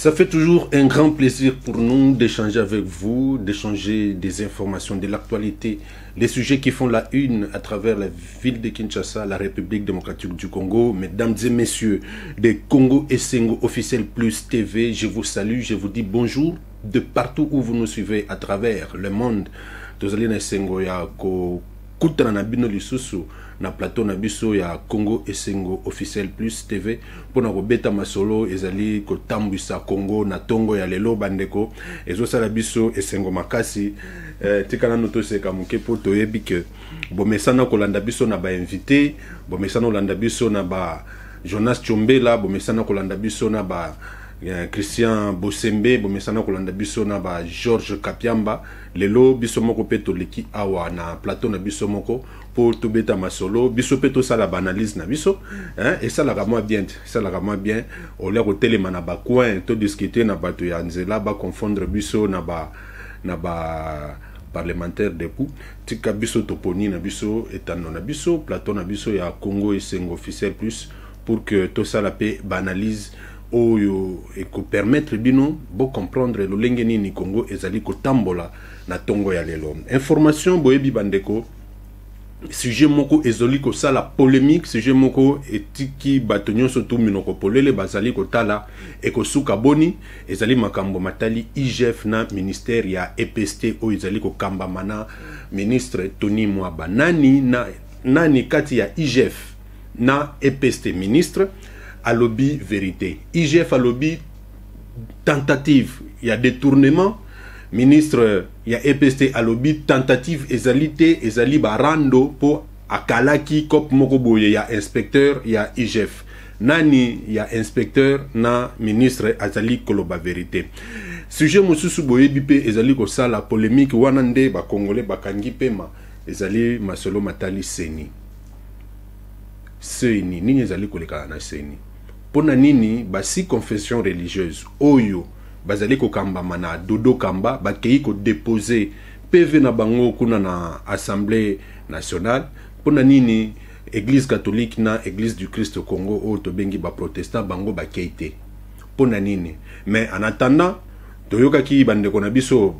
Ça fait toujours un grand plaisir pour nous d'échanger avec vous, d'échanger des informations de l'actualité, les sujets qui font la une à travers la ville de Kinshasa, la République démocratique du Congo. Mesdames et messieurs de Congo Essengo Officiel Plus TV, je vous salue, je vous dis bonjour de partout où vous nous suivez à travers le monde. Tozali na esengo ya kokutana na bino lisusu na plateau na biso ya Congo Esengo Officiel Plus TV mpona kobeta masolo ezali kotambwisa Congo na tongo ya lelo. Bandeko, ezosala biso esengo makasi. Tika nanu toseka moke mpo toyebi ke bomesana kolanda biso na bainvité, bomesana kolanda biso na ba Jonas Tchombela, bomesana kolanda biso na ba Christian Bosembe, bomesana kolanda biso na ba Georges Kapiamba. Lelo biso moko mpe toleki awa na plateau na biso moko mpo tobeta masolo, biso mpe tosala baanalyse na biso, hein. Esalaka mwa bien te, esalaka mwa bien olia kotelema na bacoin todiscute na bato ya nzela, baconfondre biso na ba parlementaire debout. Tika biso toponi na biso etando na biso, plateau na biso ya Congo Esengo Officiel Plus, pour que tosala mpe baanalyse oyo ekopermettre bino bocomprendre lolenge nini Congo ezali kotambola na ntongo ya lelo. Information, boyebi bandeko, sujet moko ezali kosala polémique, sujet moko etiki bato nyonso tu minoko polele, bazali kotala ekosuka boni. Ezali makambo matali IGF na ministère ya EPST oyo ezali kokambama na ministre Tony Mwaba. Nani na nani kati ya IGF na EPST ministre alobi vérité? IGF alobi tentative ya détournement, ministre ya EPST alobi tentative ezali te, ezali barando mpo akalaki cope moko boye ya inspecteur ya IGF. Nani ya inspecteur na ministre azali koloba vérité? Sujet mosusu boyebi mpe ezali kosala polémique wana nde bakongole bakangi pema, ezali masolo matali CENI. CENI, nini ezali kolekana na CENI? Mpo na nini basix confession religieuse oyo bazali kokambama na Dodo Kamba bakei kodepose PV na bango kuna na Assemblée nationale? Mpo na nini Église catholique na Église du Christ au Congo oyo tobengi baprotestant bango bakei te? Mpo na nini? Mais en attendant, toyokaki bandeko na biso,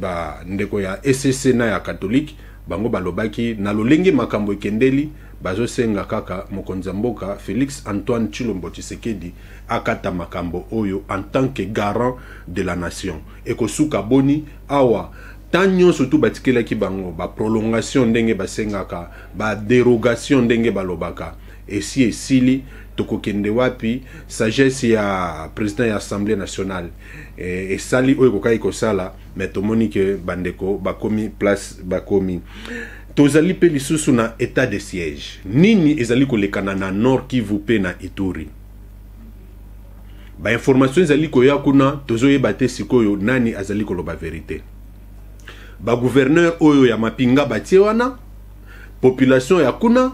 bandeko ya ECC na ya catholique, bango balobaki na lolenge makambo ekendeli, bazosenga kaka mokonzi ya mboka Félix Antoine Tshilombo Tshisekedi akata makambo oyo en tant que garant de la nation. Ekosuka boni awa? Tant nyonso tu batikelaki bango baprolongation ndenge basengaka, badérogation ndenge balobaka, esi esili, tokokende wapi? Sagesse ya président ya Assemblée nationale esali oyo ekokaki kosala, mais tomoni ke bandeko bakomi place bakomi. Tozali mpe lisusu na état de siège. Nini ezali kolekana na Nord Kivu mpe na Ituri? Bainformation ezali koya kuna, tozoyeba te sikoyo nani azali koloba vérité. Bagouverneur oyo ya mapinga batie wana, population ya kuna,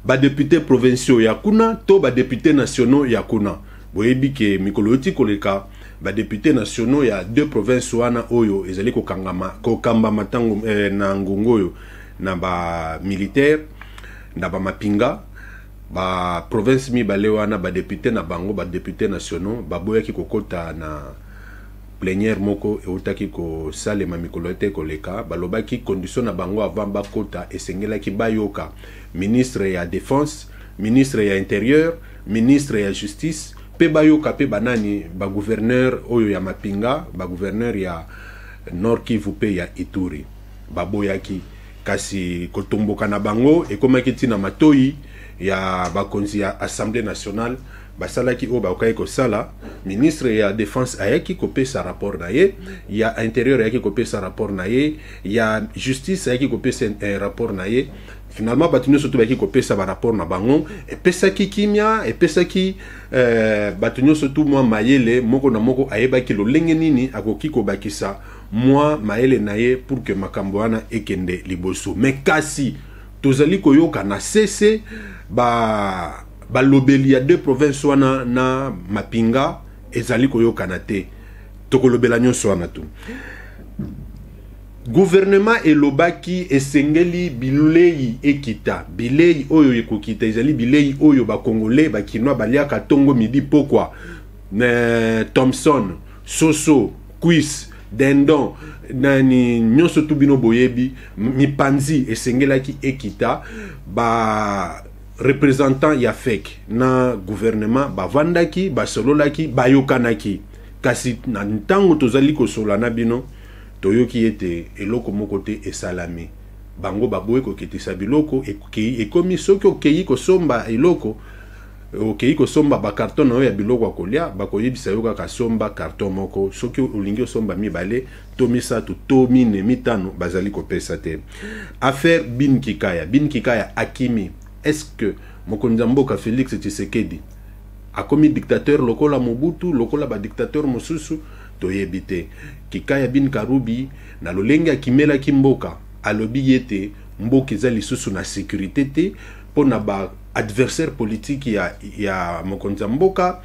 badéputé provinciaux ya kuna to badéputé nationaux ya kuna. Boyebi ke mikolo euti koleka, badéputé nationaux ya deux provinces wana oyo ezali kokangama kokambama ntango na ngongo oyo na bamilitaire, na bamapinga, baprovince mibale wana, badéputé na bango, badéputé nationaux, baboyaki kokɔta na plénière moko eutaki kosalema mikolo ete koleka. Balobaki condition na bango avant bakota, esengelaki bayoka ministre ya Défense, ministre ya Intérieur, ministre ya Justice, mpe bayoka mpe banani, bagouverneur oyo ya mapinga, bagouverneur ya Nord Kivu mpe ya Ituri. Baboyaki, kasi kotomboka na bango ekomaki ntina matoi ya bakonzi ya Assemblée nationale. Basalaki oyo bakokaki kosala. Ministre ya Défense ayaki kopesa rapport na ye, ya Intérieur ayaki kopesa rapport na ye, ya Justice ayaki kopesa rapport na ye. Finalement bato nyonso to bayaki kopesa barapport na bango, epesaki kimia, epesaki bato nyonso tu mwa mayele. Moko na moko ayebaki lolenge nini akoki kobakisa mwa mayele na ye pour que makambo wana ekende liboso. Mais kasi tozali koyoka na sese ba balobeli ya deux provinces wana na mapinga ezali koyokana te. Tokolobela nyonso wana tu. Gouvernement elobaki esengeli bilei ekita. Bilei oyo ekokita ezali bilei oyo bakongole, bakinois baliaka ntongo, midi, pokwa. Thomson, soso, cuisse, dindon, nani nyonso tu bino boyebi, mipanzi esengelaki ekita. Ba représentant ya FEC na gouvernement bavandaki, basololaki, bayokanaki. Kasi na ntango tozali kosola na bino, toyoki ete eloko moko te esalami. Bango baboyi kokitisa biloko. Ekomi soki okei kosomba eloko, okei kosomba bacarton na yo ya biloko ya kolia, bakoyebisa yo kaka somba carton moko. Soki olingi osomba mibale to misato to mine, mitano, bazali kopesa te. Affaire Bin Kikaya, Bin Kikaya akimi. Est-ce que mokonzi ya mboka Félix Tshisekedi akomi dictateur lokola Mobutu, lokola badictateur mosusu? Toyebi te. Kikaya Bin Karubi, na lolenge akimelaki mboka, alobi ete mboka eza lisusu na sécurité te mpo na baadversaire politique ya mokonzi ya mboka.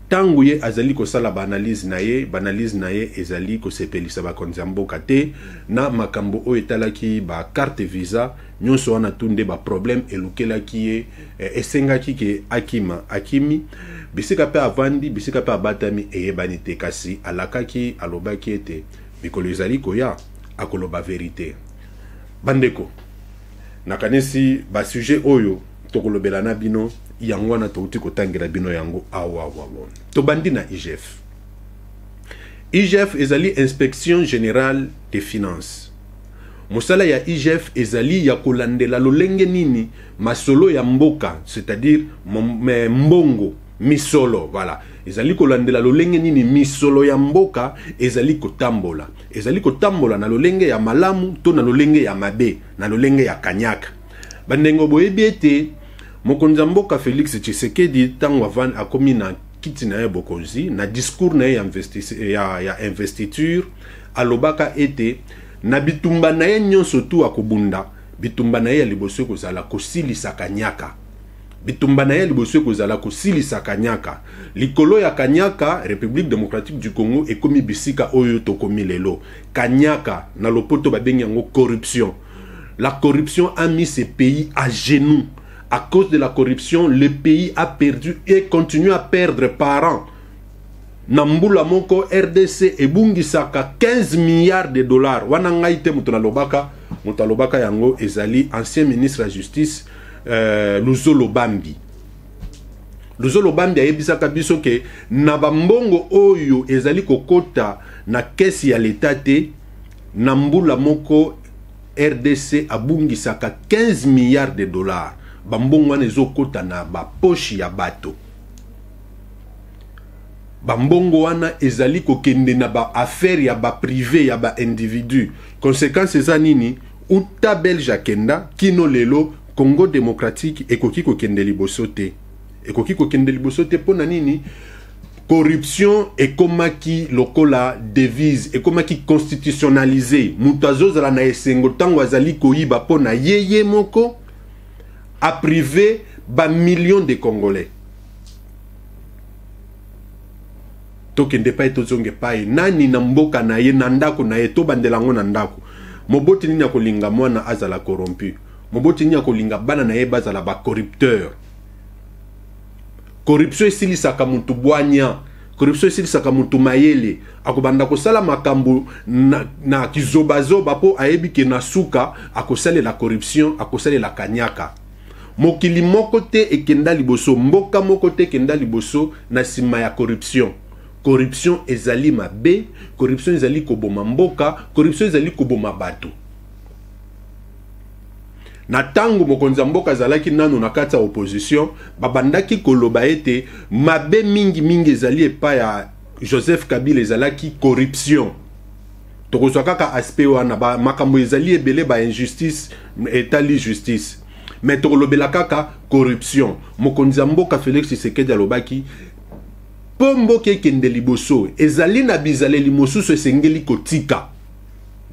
Ntango ye azali kosala baanalyse na ye, baanalyse na ye ezali kosepelisa bakonzi ya mboka te. Na makambo oyo etalaki bacarte visa nyonso wana tu nde baproblème elukelaki ye, esengaki ke akima. Akimi, bisika mpe avandi, bisika mpe abatami eyebani te. Kasi alakaki, alobaki ete mikolo ezali koya akoloba vérité. Bandeko, nakanisi basujet oyo tokolobela na bino yango wana touti kotangela bino yango awawawa. Tobandi na IGF. IGF ezali Inspection générale des finances. Mosala ya IGF ezali ya kolandela lolenge nini masolo ya mboka, c'est-à-dire mbongo, misolo, voilà, ezali kolandela lolenge nini misolo ya mboka ezali kotambola, ezali kotambola na lolenge ya malamu to na lolenge ya mabe, na lolenge ya kanyaka. Bandenge boyebi ete mokonzi ya mboka Félix Tshisekedi, ntango avant akomi na kiti na ye bokonzi, na discours na ye ya investiture, alobaka ete na bitumba na ye nyonso tu akobunda, bitumba na ye ya liboso ekozala kosilisa kanyaka. Bitumba na ye liboso ekozala kosilisa kanyaka. Likolo ya kanyaka, République démocratique du Congo ekomi bisika oyo tokomi lelo. Kanyaka, na lopoto babengi yango corruption. La corruption a mis ce pays à genoux. À cause de la corruption, le pays a perdu et continue à perdre par an. Na mbula moko, RDC ebungisaka 15 milliards de dollars. Wana ngai te moto nalobaka, moto alobaka yango ezali ancien ministre ya justice, Luzolo Bambi. Luzolo Bambi ayebisaka biso ke na bambongo oyo ezali kokota na caisse ya leta te, na mbula moko RDC abungisaka 15 milliards de dollars. Bambongo wana ezokota na bapoche ya bato. Bambongo wana ezali kokende na baaffaire ya baprivé, ya baindividu. Conséquence eza nini? Uta Belge akenda kino lelo, Congo démocratique ekoki kokende liboso te, ekoki kokende liboso te. Mpo na nini? Corruption ekomaki lokola devise, ekomaki constitutionnalisé. Moto azozala na esengo ntango azali koyiba mpo na ye ye moko, aprivé bamillion de Congolais. Tokende epai, tozonga epai nani na mboka na ye, na ndako na ye. Tobandela yango na ndako. Moboti nini akolinga mwana azala corrompu? Moboti nini akolinga bana na ye bazala bacorrupteur? Corruption esilisaka motu bwanya, corruption esilisaka motu mayele. Akobanda kosala makambo na kizobazoba mpo ayebi ke na suka akosalela corruption, akosalela kanyaka. Mokili moko te ekenda liboso, mboka moko te ekenda liboso na nsima ya corruption. Corruption ezali mabe, corruption ezali koboma mboka, corruption ezali koboma bato. Na ntango mokonzi ya mboka azalaki nano na kati ya opposition, babandaki koloba ete mabe mingimingi ezali epai ya Joseph Kabila ezalaki corruption. Tokozwa kaka aspect wana. Makambo ezali ebele, bainjustice etali justice, mais tokolobela kaka corruption. Mokonzi ya mboka Félix Tshisekedi alobaki mpo mboka ekende liboso, ezali na bizaleli mosusu esengeli kotika.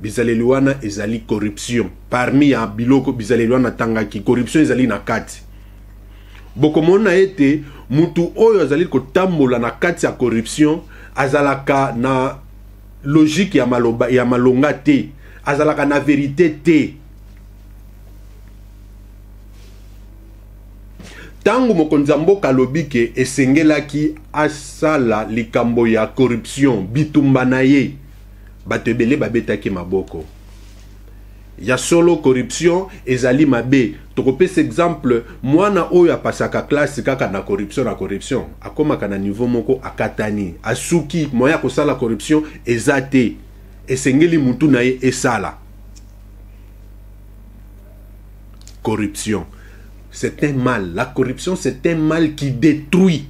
Bizaleli wana ezali corruption. Parmi ya biloko bizaleli wana atangaki, corruption ezali na kati. Bokomona ete mutu oyo azali kotambola na kati ya corruption azalaka na logique ya maloba ya malonga te, azalaka na vérité te. Ntango mokonzi ya mboka alobi ke esengelaki asala likambo ya corruption, bitumba na ye, bato ebele babetaki maboko. Ya solo, corruption ezali mabe. Tokopesa exemple, mwana oyo apasaka classe kaka na corruption na corruption, akomaka na niveau moko akatani, asuki, moyen ya kosala corruption eza te, esengeli mutu na ye esala corruption. C'est un mal. La corruption, c'est un mal qui détruit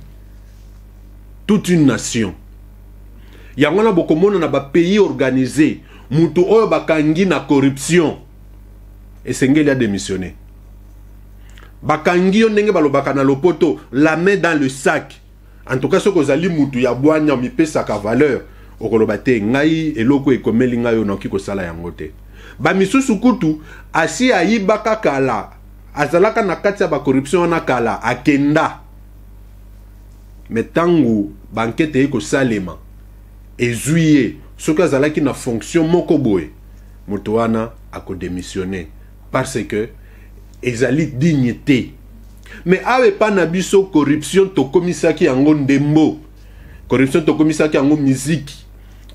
toute une nation. Yango wana bokomona na bapays organisé, mutu oyo bakangi na corruption esengeli adémissionner. Bakangi yo, ndenge balobaka na lopoto, la main dans le sac. En tout cas, soki ozali mutu ya bwanya, mipesaka valeur, okoloba te: ngai eloko ekomeli ngai oyo, nakoki kosala yango te. Bamisusu kutu asi ayibaka kala, azalaka na kati ya bacorruption wana kala, akenda. Me ntango baenquête eye kosalema, ezwi ye, soki azalaki na fonction moko boye, moto wana akodémissionner parce que ezali digne te. Me awa epa na biso, corruption tokomisaki yango ndembo, corruption tokomisaki yango miziki,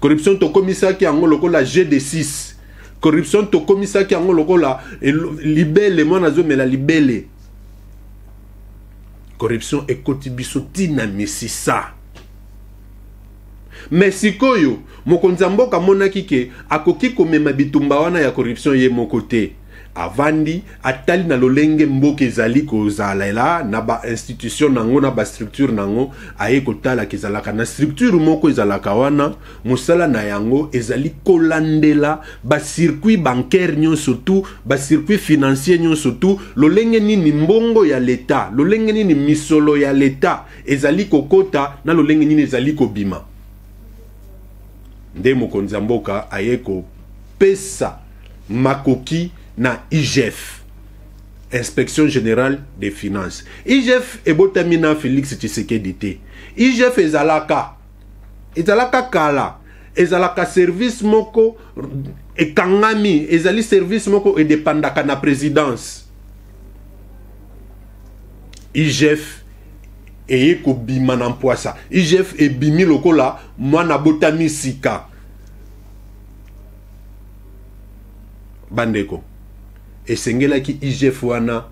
corruption tokomisaki yango lokola jeu de 6, corruption tokomisaki yango lokola libele, mwana azomela libele. Corruption ekoti biso ntina misisa. Me sikoyo mokonzi ya mboka amonaki ke akoki komema bitumba wana ya corruption ye moko te. Avandi, atali na lolenge mboka ezali kozalela na bainstitution nango, na bastructure nango. Aye kotalaka, ezalaka na structure moko ezalaka wana, mosala na yango ezali kolandela bacircuit bancaire nyonso tu, bacircuit financier nyonso tu, lolenge nini mbongo ya leta, lolenge nini misolo ya leta ezali kokota, na lolenge nini ezali kobima. Nde mokonzi ya mboka aye kopesa makoki na IGF, Inspection générale des finances. IGF ebotami na Félix Tshisekedi te. IGF ezalaka kala, ezalaka service moko ekangami, ezali service moko edépendaka na présidence. IGF eye kobima na mpwasa. IGF ebimi lokola mwana botami sika. Bandeko, esengelaki IGF wana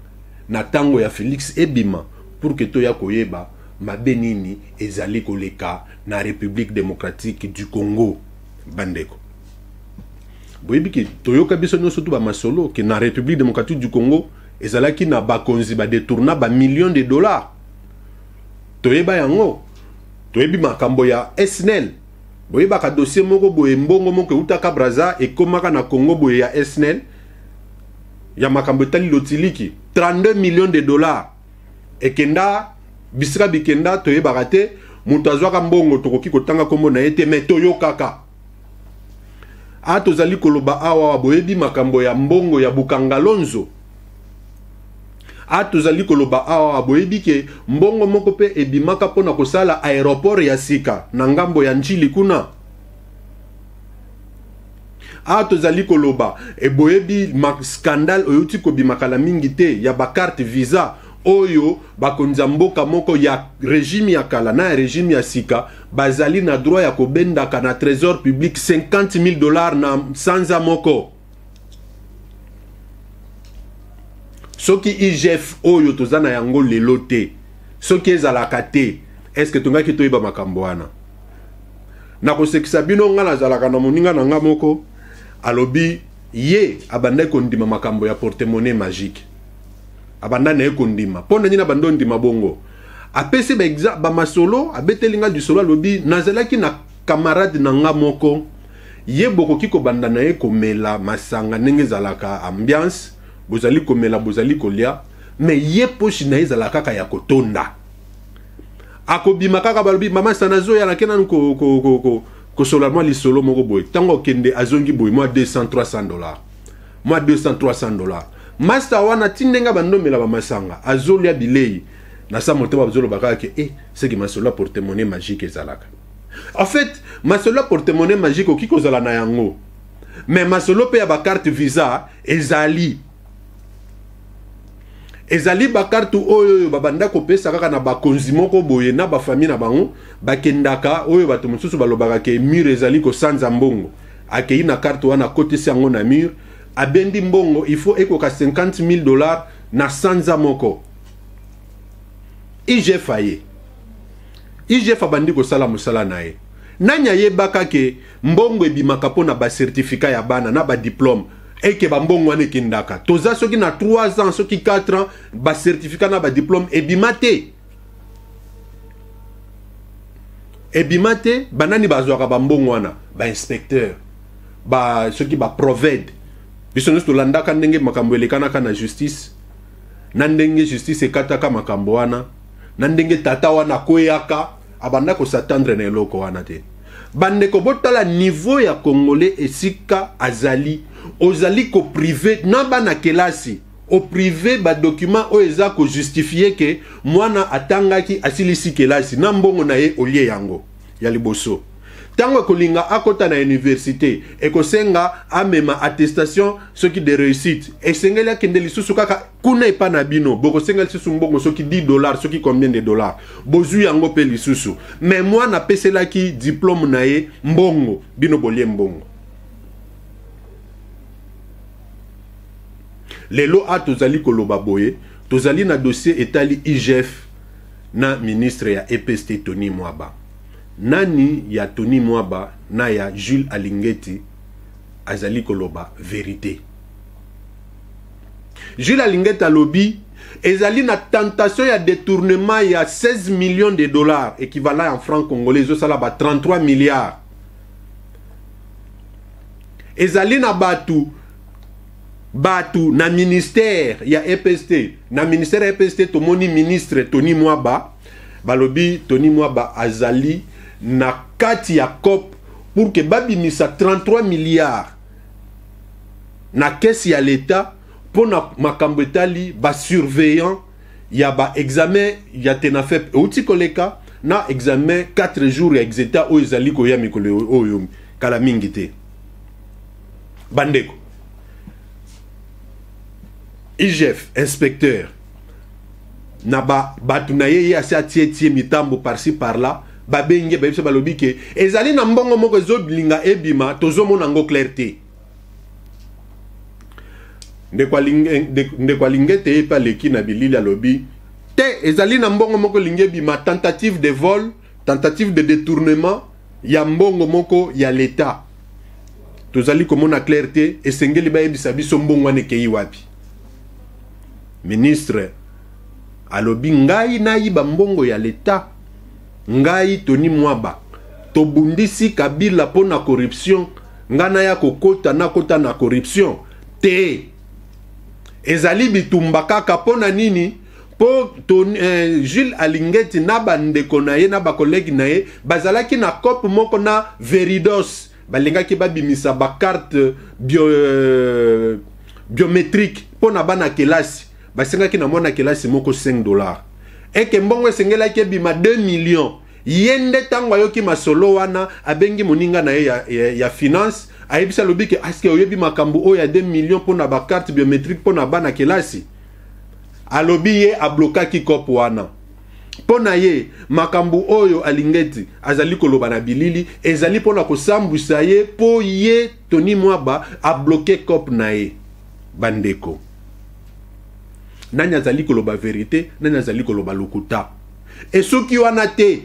na ntango ya Félix ebima pour que toya koyeba mabe nini ezali koleka na République démocratique du Congo. Bandeko, boyebi ke toyoka biso nyonso tu bamasolo ke na République démocratique du Congo ezalaki na bakonzi badétourna bamillion de dollars. Toyeba yango, toyebi makambo ya SNEL. Boyebaka dossier moko boye, mbongo moko eutaka Braza, ekomaka na Congo boye, ya SNEL, ya makambo etali lotiliki, 32 millions de dollars ekenda bisika bikenda, toyebaka te. Moto azwaka mbongo, tokoki kotanga nkombo na ye te, me toyokaka. A tozali koloba awa, boyebi makambo ya mbongo ya Bukangalonzo. A tozali koloba awa, boyebi ke mbongo moko mpe ebimaka mpona kosala aéroport ya sika na ngambo ya Njili kuna. A tozali koloba, eboyebi scandale oyuti kobima kala mingi te ya bacarte visa oyo bakonzi ya mboka moko ya régime ya kala na ya régime ya sika bazali na droit ya kobendaka na trésor public 50 000 $ na sanza moko. Soki IGF oyo toza na yango lelo te, soki ezalaka te, est-ce tongaki toyeba makambo wana? Nakosekisa bino, nga nazalaka na moninga na nga moko, alobi ye abandaki kondima makambo ya porte-monnaie magique. Abanda na ye kondima. Mpo na nini abanda ondima bongo? Apesi bamasolo, abeteli nga lisolo. Alobi: nazalaki na camarade na nga moko, ye bokoki kobanda na ye komela masanga ndenge ezalaka ambiance, bozali komela, bozali kolia, me ye poche na ye ezalaka kaka ya kotonda. Akobima kaka, balobi: mama sana azoya, nake nanu kosolola mwa lisolo moko boye. Ntango akende, azongi boye, mwa 200 300 $, mwa 200 300 $. Master wana ti ndenge bandomela bamasanga, azolia bilei na sa motema, bazoloba kaka ke e seki masolo ya porte-monnaie magique ezalaka. En fait, masolo ya porte-monnaie magique okoki kozala na yango, mais masolo mpe ya bacarte visa ezali. Ezali ba carte oyo oyo babanda kopesa kaka na bakonzi moko boye na bafamille na bango bakendaka, oyo bato mosusu balobaka ke mur ezali kosanza mbongo. Akei na carte wana, akotisi yango na mur, abendi mbongo, il faut ekoka 50 000 $ na sanza moko. IGF aye, IGF abandi kosala mosala na ye. Nani ayebaka ke mbongo ebimaka mpo na bacertificat ya bana na badiplôme, eke bambongo wana ekendaka? Toza soki na 3 ans, soki 4 ans, bacertificat na badiplôme ebima te, ebima te. Banani bazwaka bambongo wana? Bainspecteur ba, soki baproved. Biso nyonso tolandaka ndenge makambo elekanaka na justice, na ndenge justice ekataka makambo wana, na ndenge tata wana akweyaka, abanda kos'attendre na eloko wana te. Bandeko, botala niveau ya Congolais esika azali. Ozali kopriver na bana kelasi, opriver badocument oyo eza kojustifier ke mwana atangaki, asilisi kelasi na mbongo na ye. Olie yango ya liboso. Ntango ekolinga akɔta na université, ekosenga amema attestation soki de réussite, esengeli akende lisusu kaka kuna epa na bino, bokosenga lisusu mbongo soki 10 $, soki combien de dollars, bozwi yango mpe lisusu. Mais mwana apeselaki diplôme na ye mbongo, bino bolie mbongo. Lelo a tozali koloba boye, tozali na dossier etali IGF na ministre ya EPST Tony Mwaba. Nani ya Tony Mwaba na ya Jules Alingeti azali koloba vérité? Jules Alingeti alobi ezali na tentation ya détournement ya 16 millions de dollars, équivalent en franc congolais ezosala ba 33 milliards. Ezali na bato na ministère ya EPST. Na ministère ya EPST, tomoni ministre Tony Mwaba. Balobi Tony Mwaba azali na kati ya coop pour ke babimisa 33 milliards na caisse ya l'État mpo na makambo etali basurveillant ya baexamen ya TENAFEP euti koleka na examen 4 jours ya Exeta oyo ezali koya mikolo oyo kala mingi te. Bandeko, IGF inspecteur na ba bato na ye, ye asi atie tie mitambo par-ci par-là, babengi, bayebi, balobi ke ezali na mbongo moko ezolinga ebima, tozomona yango clair te. Ndeko Alingete ye mpe aleki na bilili, alobi te ezali na mbongo moko elingi ebima, tentative de vol, tentative de détournement ya mbongo moko ya l'État, tozali komona clair te, esengeli bayebisa biso mbongo wana ekei wapi. Ministre alobi: "Ngai nayiba mbongo ya l'État? Ngai Tony Mwaba, tobundisi Kabila mpo na corruption, ngai naya kokota, nakota na corruption te." Ezali bitumba kaka mpo na nini? Mpo Jules Alingeti na bandeko na ye na bacollègue na ye bazalaki na coop moko na Veridos, balingaki babimisa bacarte biométrique mpo na bana kelasi. Basengaki na mwana kelasi moko 5 $, eke mbongo esengelaki ebima 2 millions. Ye nde ntango ayoki masolo wana, abengi moninga na ye ya finance, ayebisi, alobi ke: "Aske oyebi makambo oyo ya 2 millions mpo na bacarte biométrique mpo na bana kelasi?" Alobi ye ablokaki coop wana. Mpo na ye, makambo oyo Alingeti azali koloba na bilili ezali mpo na kosambwisa ye, mpo ye Tony Mwaba abloquer coop na ye. Bandeko, nani azali koloba vérité? Nani azali koloba lokuta? Esoki wana te,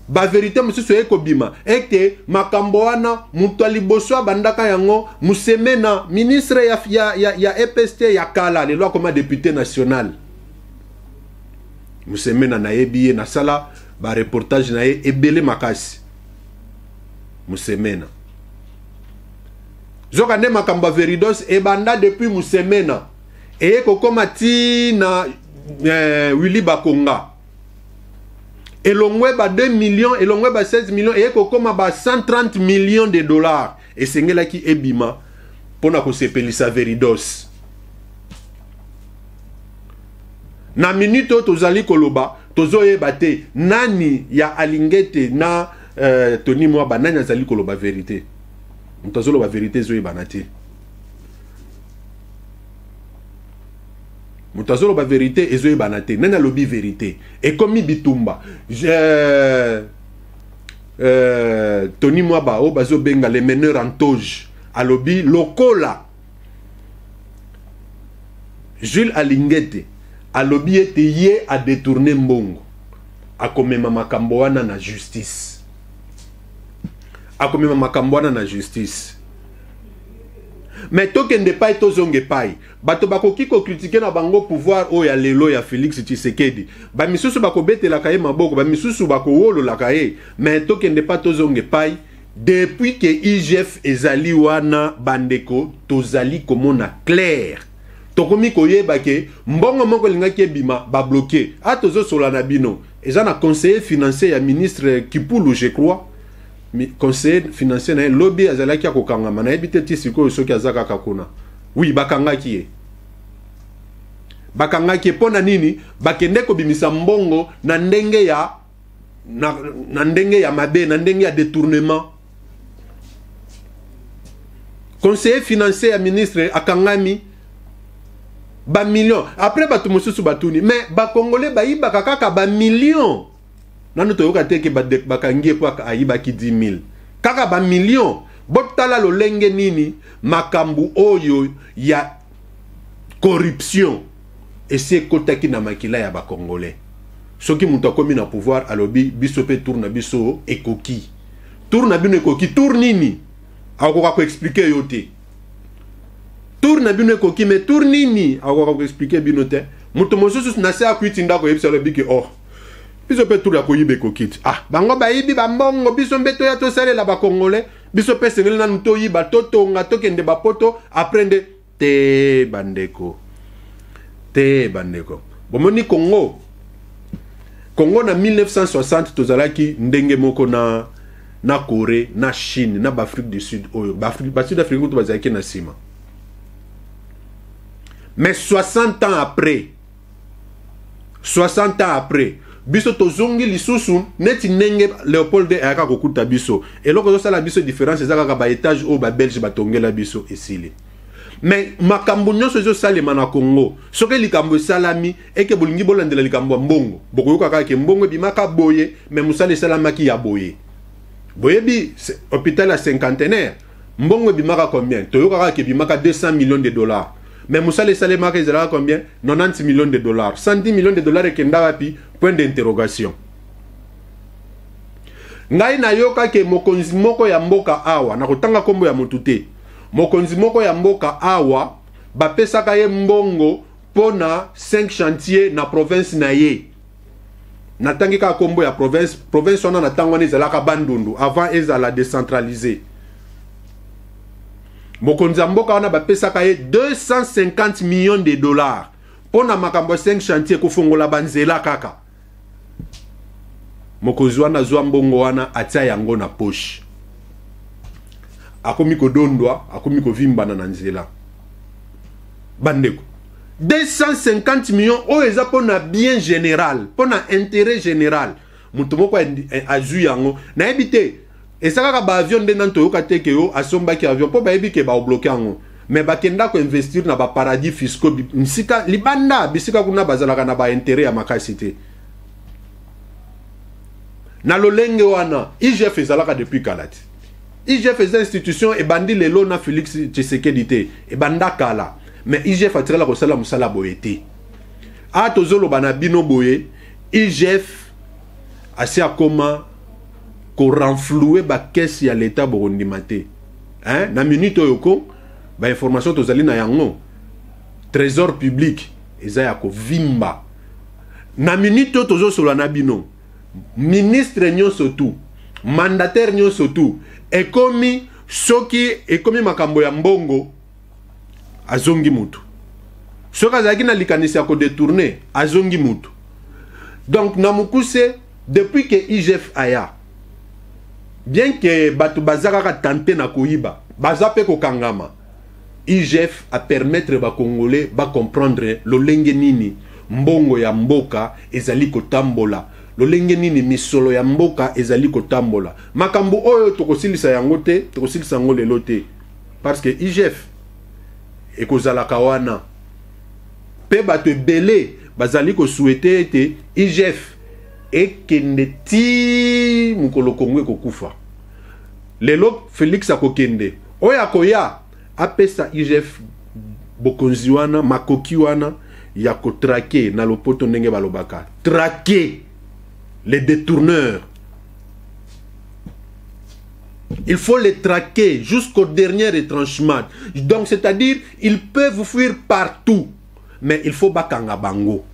bavérité mosusu eye kobima ete makambo wana, moto ya liboso abandaka yango, Musemena, ministre ya EPST ya kala, lelo akoma député national. Musemena, nayebi ye, nasala bareportage na ye ebele makasi. Musemena, zoka nde makambo ya Veridos ebanda depuis Musemena, eye kokóma ti na Willy Bakonga, elongwe ba 2 millions, elongwe ba 16 millions, eye kokóma ba 130 millions de dollars esengelaki ebima mpo na kosepelisa Veridos. Na minute oyo tozali koloba, tozoyeba te nani ya Alingete na Tony Mwaba, nani azali koloba vérité. Moto azoloba vérité ezoyebana te. Moto azoloba vérité, ezoyebana te nani alobi vérité. Ekomi bitumba. Tony Mwaba, oyo bazobenga le meneur en toge, alobi lokola Jules Alingete alobi ete ye adétourné mbongo, akomema makambo wana na justice, akomema makambo wana na justice. Mais tokende epai, tozonga epai. Bato bakoki kocritiquer na bango pouvoir oyo ya lelo ya Félix Tshisekedi. Bamisusu bakobetelaka ye maboko, bamisusu bakowololaka ye. Mais tokende epai, tozonga epai. Depuis que IGF ezali wana, bandeko, tozali komona clair, tokomi koyeba ke mbongo moko elingaki ebima, babloquer. A tozosola na bino, eza na conseiller financier ya ministre Kipulu, je crois, conseiller financier na ye, lobi azalaki akokangama. Nayebi te ti sikoyo soki aza kaka kuna. Oui, bakangaki ye. Bakangaki ye mpo na nini? Bakende kobimisa mbongo na ndenge ya mabe, na ndenge ya détournement. Conseiller financier ya ministre akangami, bamillion. Après, bato mosusu batuni: mais bakongole bayibaka kaka bamillion? Nanu toyoka te ke bakangi ye mpo ayibaki 10 000. Kaka bamillion. Botala lolenge nini makambo oyo ya corruption esi ekotaki na makila ya bakongolais. Soki moto akomi na pouvoir, alobi: biso mpe tour na biso ekoki. Tour na bino ekoki, tour nini? Akoka koexpliquer yo te. Tour na bino ekoki, mais tour nini? Akoka koexpliquer bino te. Moto mosusu na se akwiti ndako, oyebisa, alobi ke: oh, biso mpe tour ya koyiba ekoki ti. Ah, bango bayibi bambongo, biso mpe toya tosalela bakongolais. Biso mpe esengeli nanu toyiba, totonga, tokende bapoto, après nde te. Bandeko, te, bandeko, bomoni Congo. Congo na 1960 tozalaki ndenge moko na Corée, na Chine, na baAfrique du Sud. Oyo baSud Afrique kutu bazalaki na nsima. Mais 60 ans après, 60 ans après, biso tozongi lisusu neti ndenge Léopold ayaka kokuta biso. Eloko ezosala biso différence eza kaka baétage oyo babelge batongela biso, esili. Mais makambo nyonso ezosalema na Congo, soki likambo esalami eke bolingi bolandela likambo ya mbongo, bokoyoka kaka ke mbongo ebimaka boye, mais mosala esalamaki ya boye. Boyebi hôpital ya Cinquantenaire, mbongo ebimaka combien? Toyoka kaka ke ebimaka 200 millions de dollars, mais mosala esalemaka ezalaka combien? 90 millions de dollars. 110 millions de dollars ekenda wapi? Point d'interrogation. Ngai nayokaki mokonzi moko ya mboka awa, nakotanga nkombo ya motu te, mokonzi moko ya mboka awa, bapesaka ye mbongo mpo na 5 chantier na province na ye. Natangi kaka nkombo ya province. Province wana na ntango wana ezalaka Bandundu, avant ezala décentralisé. Mokonzi ya mboka wana, bapesaka ye 250 millions de dollars mpo na makambo ya 5 chantier, kofongola banzela kaka. Mokonzi wana azwa mbongo wana, atia yango na poche, akomi kodondwa, akomi kovimbana na nzela. Bandeko, 250 millions oyo eza mpo na bien général, mpo na intérêt général, moto moko azwi yango. Nayebi te, eza kaka baavion nde nani toyoka te ke yo asombaki avion, mpo bayebi ke baobloquer yango. Mais bakenda koinvestir na baparadis fiscaux bisika libanda, bisika kuna bazalaka na baintérêt ya makasi te. Na lolenge wana, IGF ezalaka depuis kala te. IGF eza institution ebandi lelo na Félix Tshisekedi te, ebanda kala. Mais IGF atikala kosala mosala boye te. A tozoloba na bino boye, IGF asi akoma korenflouer bacaisse ya leta, bokondima te, hein? Na minute oyo ko bainformation tozali na yango, trésor public eza ya kovimba. Na minute oyo tozosolola na bino, ministre nyonso tu, mandataire nyonso tu, ekomi soki ekomi makambo ya mbongo, azongi mutu. Soki azalaki na likanisi ya kodétourner, azongi mutu. Donc na mokuse, depuis que IGF aya, bien que bato baza kaka tente na koyiba, baza mpe kokangama, IGF apermettre bakongolais bacomprendre lolenge nini mbongo ya mboka ezali kotambola, lolenge nini misolo ya mboka ezali kotambola. Makambo oyo tokosilisa yango te, tokosilisa yango lelo te, parce que IGF ekozalaka wana. Mpe bato ebele bazali kosouhaiter ete IGF ekende ti mokolo Kongo ekokufa. Lelo Felix akokende, oyo akoya apesa IGF bokonzi wana, makoki wana ya kotraquer, na lopoto ndenge balobaka traquer les détourneurs. Il faut les traquer jusqu'au dernier retranchement. Donc, c'est-à-dire, ils peuvent fuir partout. Mais il faut bakanga bango.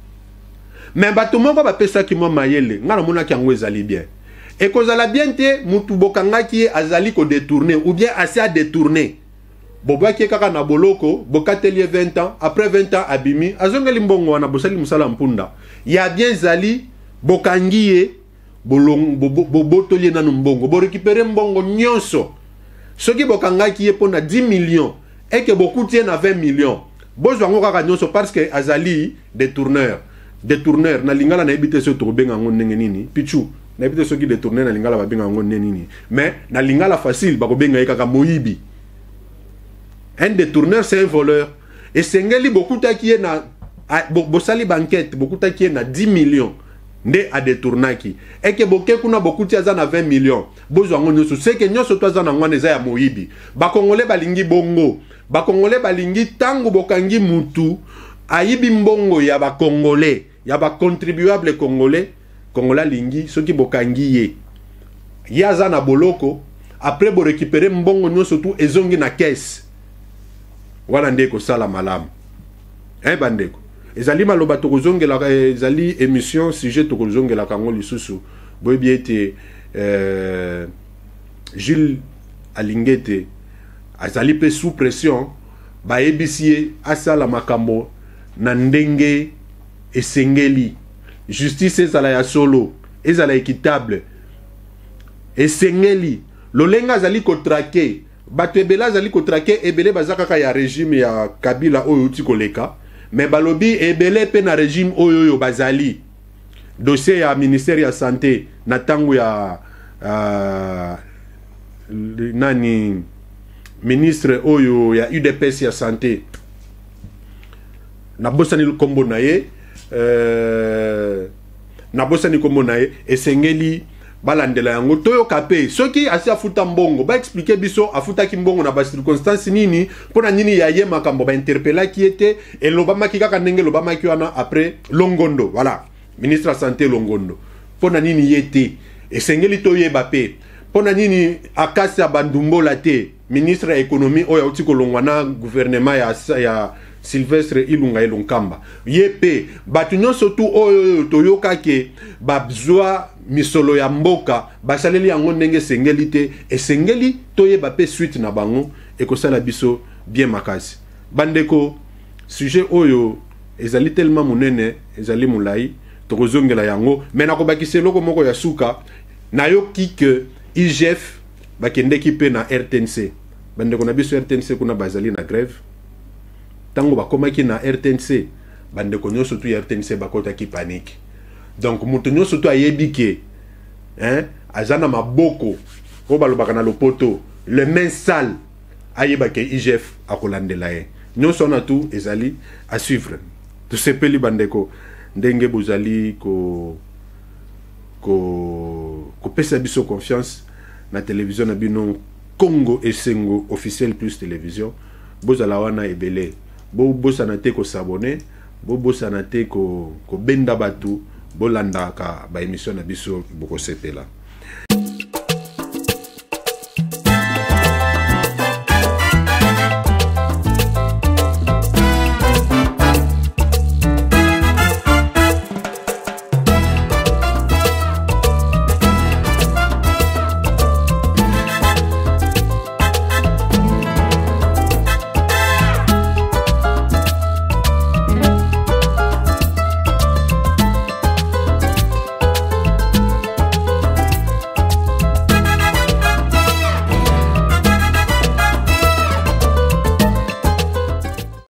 Mais bato moko bapesaki mwa mayele, nga namonaki yango ezali bien. Ekozala bien te mutu bokangaki ye azali kodétourner ou bien asi adétourner. Bobwaki ye kaka na boloko, bokateli ye 20 ans, après 20 ans abimi, azongeli mbongo wana, bosali mosala mpunda. Ya bien ezali bokangi ye, bobotoli ye nanu mbongo, borécupérer mbongo nyonso. Soki bokangaki ye mpo na 10 millions eke bokuti ye na 20 millions, bozwa yango kaka nyonso parce que azali détourneur. Détourneur na lingala, nayebi te soki tokobenga yango ndenge nini. Pichu, nayebi te soki détourneur na lingala babenga yango ndenge nini, mais na lingala facile bakobenga ye kaka moyibi. Un détourneur, c'est un voleur. Esengeli bokutaki ye na, bosali baenquête, bokutaki ye na 10 millions nde adétournaki, eke boke kuna, bokuti aza na 20 millions, bozwa yango nyonso. Seke nyonso to aza na wana eza ya moyibi. Bakongole balingi bongo. Bakongole balingi ntango bokangi mutu ayibi mbongo ya bakongole, ya bacontribuable congolais, congolais alingi soki bokangi ye, ye aza na boloko, après borécupérer mbongo nyonso tu, ezongi na caisse wana, nde ekosala malamu. Bandeko, ezali maloba tokozongelaka, ezali émission, sujet tokozongelaka yango lisusu. Boyebi ete Jules Alingete azali mpe sous pression. Bayebisi ye asala makambo na ndenge esengeli, justice ezala ya solo, ezala équitable. Esengeli lolenge azali kotraquer bato ebele, azali kotraquer ebele, baza kaka ya régime ya Kabila oyo euti koleka, mais balobi ebele mpe na régime oyo oyo bazali. Dossier ya ministère ya santé na ntango ya nani, ministre oyo ya UDPS ya santé, nabosani nkombo na ye, nabosani nkombo na ye. Esengeli balandela yango, toyoka mpe soki asi afuta mbongo, baexpliquer biso afutaki mbongo na bacirconstance nini, mpo na nini ya ye makambo bainterpellaki ye te, elobamaki kaka ndenge elobamaki wana. Après Longondo, voilà, ministre ya santé Longondo, mpo na nini ye te? Esengeli toyeba mpe mpo na nini akasi ya bandumbola te, ministre ya économie oyo auti kolongwa na gouvernement ya Sylvestre Ilunga Ilunkamba. Ye mpe, bato nyonso tu oyo oyo toyokaki bazwa misolo ya mboka, basaleli yango ndenge esengeli te, esengeli toyeba mpe suite na bango. Ekosala biso bien makasi. Bandeko, sujet oyo ezali tellement monene, ezali molai, tokozongela yango. Mais nakobakisa eloko moko ya suka. Nayoki ke IGF bakendeki mpe na RTNC. Bandeko na biso RTNC kuna bazali na grève. Ntango bakomaki na RTNC, bandeko nyonso tu ya RTNC bakotaki panique. Donc moto nyonso tu ayebi ke, hein, aza na maboko oyo balobaka na lopoto le main sale, ayeba ke IGF akolandela ye. Nyonso wana tu ezali à suivre. Tosepeli, bandeko, ndenge bozali ko kopesa biso confiance na télévision na bino Congo Esengo Officiel Plus Télévision. Bozala wana ebele, bobosana te kos'abonner, bobosana te kobenda bato, bolandaka baémission na biso, bokosepela.